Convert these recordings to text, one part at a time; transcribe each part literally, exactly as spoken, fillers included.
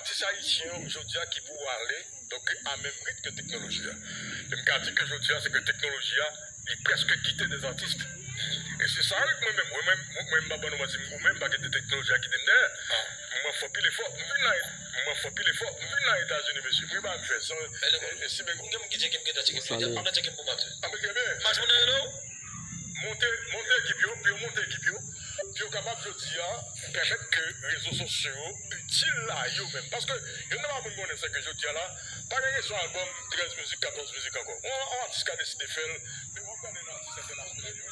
Atis ayisyen yo jodi a ki pou ale donk a menm rit ke teknoloji a. Men m ka di ke jodi a se ke teknoloji a li prèske kite dèzatis. E se sa wi mwen menm, mwen menm, mwen menm m pa ban nou manti, mwen menm m pa kite teknoloji a kite m dèyè. Mwen fè pil efò, m vin nan, mwen fè pil efò, m vin nan Etazini mesye, mwen pa fè san e si men. Gen moun ki tcheke m, gentan tcheke m jodi a, pandan tcheke m pou m ap di. Anpil trè byen. Match mwen nan rele w. Monte, monte ekip yo, pou yo monte ekip yo, pou yo kapab jodi a pèmèt ke rezo sosyo yo itil la yo menm. Paske youn nan bagay pou n konnen se ke jodi a la, pa gen kesyon albòm trèz mizik, katòz mizik ankò. Yon, yon atis ka deside fè l, men w ap gade nan atis entènasyonal yo,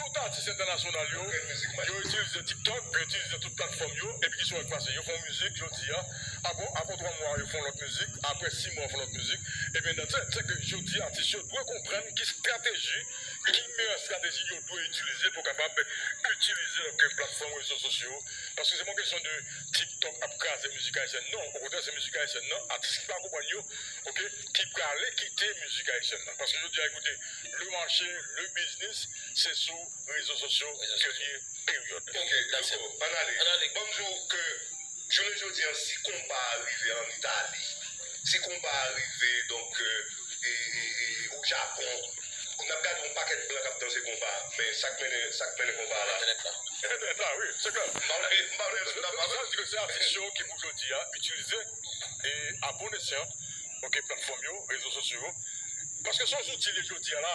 tout atis entènasyonal yo, yo itilize TikTok, yo itilize tout platfòm yo, epi ki sa w wè k pase? Yo fè yon mizik jodi a, apre, apre twa mwa yo fè yon lòt mizik, apre sis mwa yo fè yon lòt mizik. Ebyen, dan se, se ke jodi a atis yo dwe konprann ki estrateji, ki meyè estrateji yo dwe itilize pou kapab itilize donk platfòm rezo sosyo yo. Paske se pa yon kesyon de TikTok ap kraze mizik ayisyèn. Non, okontrè, se mizik ayisyèn nan, atis ki pa konprann yo, oke, ki prale kite mizik ayisyèn nan. Paske jodi a, ekoute, le mache, le biznis, se sou rezo sosyo ke l ye, peryòd. Ok, Louko, ann ale. Ann ale. Ban m di w ke jounen jodi a, si konba a rive ann Itali, si konba a rive, donk, e, e, e, o Japon, n ap gade yon pakèt blan k ap danse konba a. Men sa k mennen, sa k mennen konba a la? Entènèt la. Entènèt la, wi, se klè. M pa vle, m pa vle, m pa vle. Sa vle di ke se atis yo ki pou jodi a itilize e a bon esyan, oke, platfòm yo, rezo sosyo yo. Paske se yon zouti l ye jodi a la.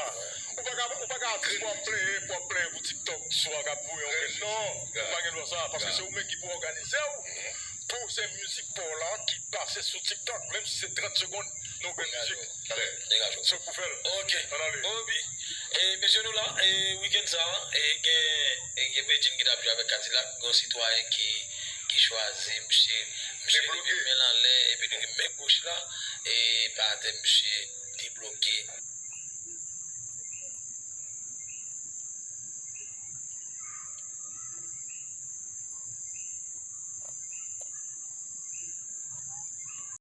Ou pa ka, ou pa ka atis pou ap plenyen, pou ap plenyen pou TikTok, swa k ap voye yon grenn. Non, ou pa gen dwa sa. Paske se ou menm ki pou òganize w pou se mizik pa w la ki pase sou TikTok, menm si se trant segonn nan yon grenn mizik. Degaje w. Se w k pou fè l. Ok. Ann ale. Bon, epi, e, mesye nou la, e, wikenn sa, e, gen, e, gen Bedjine ki t ap jwe avèk Kadilak, gen yon sitwayen ki, ki chwazi misye, misye leve men l anlè, epi li gen men goch la, e, pa atè misye debloke.